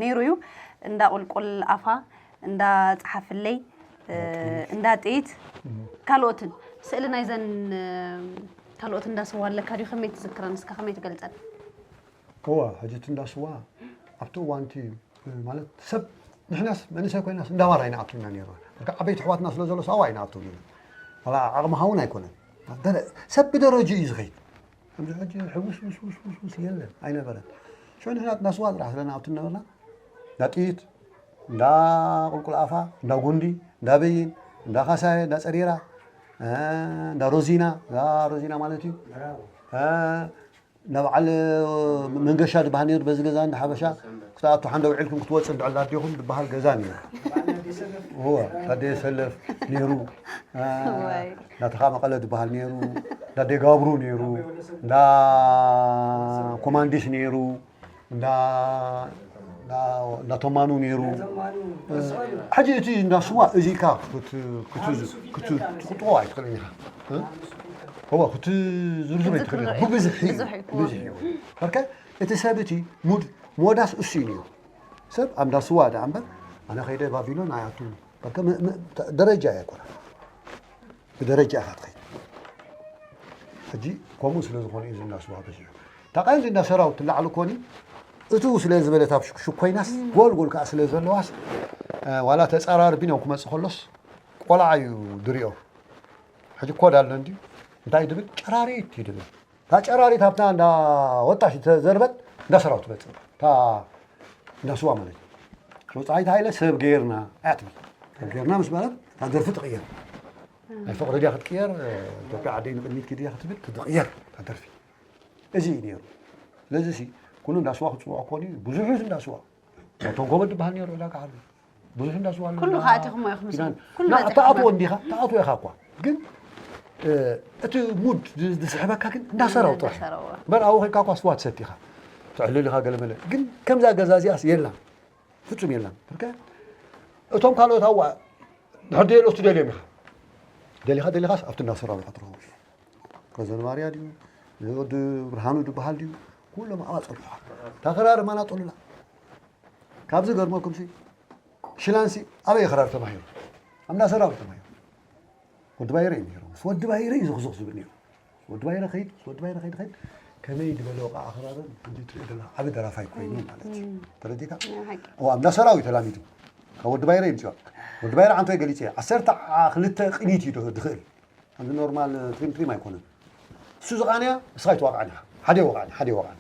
ነይሩ እዩ። እንዳ ቁልቁል ኣፋ፣ እንዳ ጸሓፍለይ፣ እንዳ ጥይት፣ ካልኦትን። ስእሊ ናይዘን ካልኦት እንዳ ስዋ ኣለካ ድዩ? ከመይ ትዝክረን? እስከ ከመይ ትገልጸን? እዋ ሕጂ እቲ እንዳ ስዋ ኣብቲ እዋንቲ ማለት ሰብ ንሕናስ መንእሰይ ኮይናስ እንዳ ባር ኣይንኣቱና ነይሩ። በቃ ዓበይቲ ኣሕዋትና ስለ ዘሎ ሳዋ ኣይንኣቱን ኢና። ዋላ ዓቕሚ ሃውን ኣይኮነን። ደረ- ሰብ ብደረጅኡ እዩ ዝኸይድ። ከምዚ ሕጂ ሕውስ ውስ ውስ ውስ ውስ የለን ኣይነበረን። ሽዑ ንሕና እንዳ ስዋ ጥራሕ ስለ ንኣቱ ነበርና። እንዳ ጥይት፣ እንዳ ቁልቁል ኣፋ፣ እንዳ ጉንዲ፣ እንዳ በይን፣ እንዳ ካሳየ፣ እንዳ ጸሪራ፣ እንዳ ሮዚና፣ እንዳ ሮዚና ማለት እዩ። ናብ በዓል መንገሻ ዝበሃል ነይሩ። በዚ ገዛ እንዳ ሓበሻ ክትኣቱ ሓንደ ውዒልኩም ክትወፅእ እንድዕል ኣዴኹም ዝበሃል ገዛ ነይሩ። እወ ታደየ ሰለፍ ነይሩ። እንዳተኻ መቐለ ዝበሃል ነይሩ። እንዳደጋብሩ ነይሩ። እንዳ ኮማንዲስ ነይሩ። እንዳ እንዳ ተማኑ ነይሩ። ሕጂ እቲ እንዳ ስዋ እዚ ኢልካ ክትቁጥዎ ኣይትኽእልን ኢኻ። እወ ክትዝርዝሮ ኣይትኽእልን ኢኻ። ብብዝሒ ብዝሒ እዩ። በርከ እቲ ሰብ እቲ ሙድ ሞዳስ እሱ እዩ ነይሩ። ሰብ ኣብ እንዳ ስዋ ደኣ እምበር ኣነ ከይደ ባቢሎን ኣይኣቱን። በርከ ደረጃ ኣይኮነን። ብደረጃ ኢኻ ትኸይድ። ሕጂ ከምኡ ስለ ዝኾነ እዩ ዝናስዋ በዚሑ። እታ ቀንዲ እንዳ ሰራዊት ትለዓል እኮኒ እትው ስለ ዝበለት ኣብ ሽኩሽክ ኮይናስ ጎል ጎል ከዓ ስለ ዘለዋስ ዋላ ተፃራርቢን እዮም ክመፅእ ከሎስ ቆልዓ እዩ ድሪኦ። ሕጂ ኮድ ኣሎ እንድዩ እንታይ ድብል ጨራሪት እዩ ድብል። እታ ጨራሪት ኣብታ እንዳ ወጣሽ ተዘርበት እንዳ ሰራዊት ትመፅእ እታ እንዳ ስዋ ማለት እዩ። ወፃኢት ሃይለ ሰብ ገይርና እያ ትብል። ሰብ ገይርና ምስ በለት እታ ደርፊ ትቕየር። ናይ ፍቕሪ ድያ ክትቅየር፣ ኢትዮጵያ ዓደይ ንቕድሚት ኪድ ድያ ክትብል ትቕየር እታ ደርፊ። እዚ እዩ ነይሩ። ስለዚ ሲ ኩሉ እንዳ ስዋ ክፅውዖ ኮኒ ብዙሕ እንዳ ስዋ እቶም ጎበድ ዝበሃል ነይሩ ዕዳጋ ዓርቢ ብዙሕ እንዳ ስዋ ኣሎ። ኩሉ ከዓ ኣቲኹሞ ኢኹም ምስ ኪዳን ኩሉ ና- በፂሕኩም። ተኣትዎ እንዲኻ ተኣትዎ ኢኻ እኳ ግን እ፣ እቲ ሙድ ዝ- ዝስሕበካ ግን እንዳ ሰራው ጥራሕ እንዳሰራው። እምበር ኣብኡ ኮይንካ እኳ ስዋ ትሰቲ ኢኻ ትዕልል ኢኻ ገለመለ ግን ከምዛ ገዛ እዚኣስ የላን ፍጹም የላን ብርከ እቶም ካልኦት ኣዋ ድሕር ደየሎ ትደልዮም ኢኻ ደሊኻ ደሊኻስ ኣብቲ እንዳ ሰራው ኢኻ ትረኽቦ እዩ ረዘን ማርያ ድዩ ወዲ ብርሃኑ ዝበሃል ድዩ ኩሎም ኣዋ ጸልሑኻ እታ ክራር ማና ጠሉላ ካብዚ ገርመኩም ሲ ሽላንሲ ኣበይ ክራር ተማሂሩ ኣብ እንዳ ሰራው ተማሂሩ ወዲ ባይረ እዩ ነይሩ ምስ ወዲ ባይረ እዩ ዝኽዝኽ ዝብል ነይሩ ወዲ ባይረ ኸይድ ምስ ወዲ ባይረ ኸይድ ኸይድ ከመይ ዝበለ ወቃ ኣኽራርን እንዲ ትርኢ ደላ ዓቢ ደራፋይ ኮይኑ ማለት እዩ ተረዲካ ኣብ እንዳ ሰራዊ ተላሚዱ ካብ ወዲ ባይረ ይምፅኦ ወዲ ባይረ ዓንቶ ገሊፀ ዓሰርተ ክልተ ቅኒት እዩ ድኽእል ከምዚ ኖርማል ትሪም ትሪም ኣይኮነን እሱ ዝቃንያ ንስኻ ይትዋቃዕኒ ሓደ ይወቃዕኒ ሓደ ይወቃዕኒ